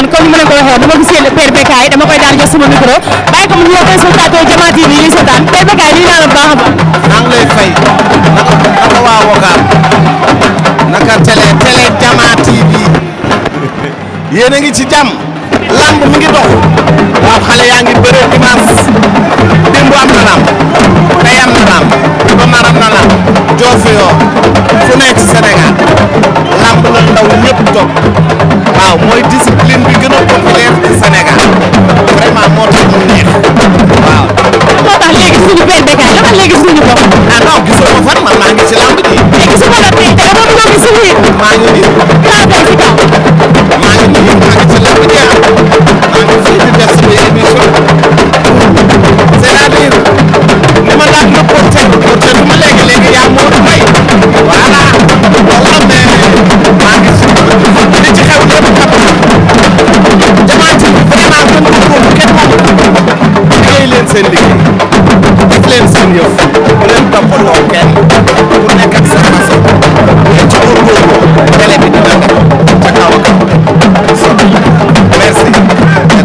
noonu comme ni ma leen ko waxee dama gis père Bécaye dama koy daal jox sama micro bàyyi ko mu nuyoo téléspectateur Diama TV yi ñuy seetaan père Bécaye lii naa la baax a baax. maa ngi lay fay naka waa Wakaam naka télé Diama TV yéen a ngi ci jàmm lamb mi ngi dox waaw xale yaa ngi bëre dimanche démb am na lamb tey am na lamb ba mar am na lamb Diofior fu nekk ci Sénégal lamb la ndaw ñëpp toog waaw mooy discipline bi gën a populaire ci Sénégal vraiment moo tax mu neex waaw. moo tax léegi suñu père Bécaye la léegi suñu bopp. ah non gisoo ma fan man maa ngi ci lamb ji. léegi su ma la tey dama bëgg a gis suñu. maa ngi nii